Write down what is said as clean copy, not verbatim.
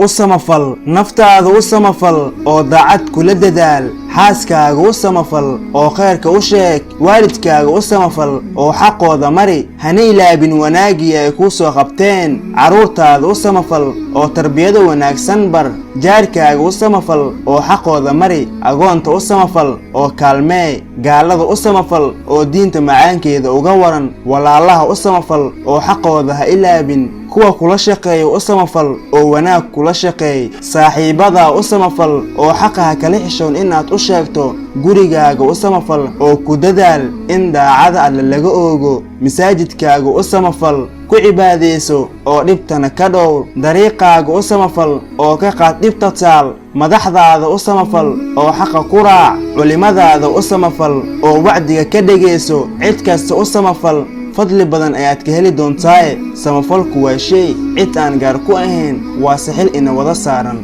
U samafal naftaada, u samafal oo daacad kula dadaal. Xaaskaaga u samafal oo khayrka u sheeg. Waalidkaaga u samafal oo xaqooda mari, hana ilaabin wanaaggii ay kuu soo qabteen. Carruurtaada u samafal oo tarbiyada wanaagsan bar. Jaarkaaga u samafal oo xaqooda mari. Agoonta u samafal oo kaalmee. Gaalada u samafal oo diinta macaankeeda uga waran. Walaalaha u samafal oo xaqooda ha ilaabin. Kuwa kula shaqeeya u samafal oo wanaag kula shaqeey. Saaxiibadaa u samafal oo xaqa ha kala xishoon inaad u sheegto. Gurigaaga u samafal oo ku dadaal in daacada Alle laga oogo. Masaajidkaaga u samafal, ku cibaadayso oo dhibtana ka dhowr. Dariiqaaga u samafal oo ka qaad dhibta taal. Madaxdaada u samafal oo xaqa ku raac. Culimadaada u samafal oo wacdiga ka dhegayso. Cid kasta u samafal, fadli badan ayaad ka heli doontaaye. Samafalku waa shay cid aan gaar ku ahayn, waa sixil ina wada saaran.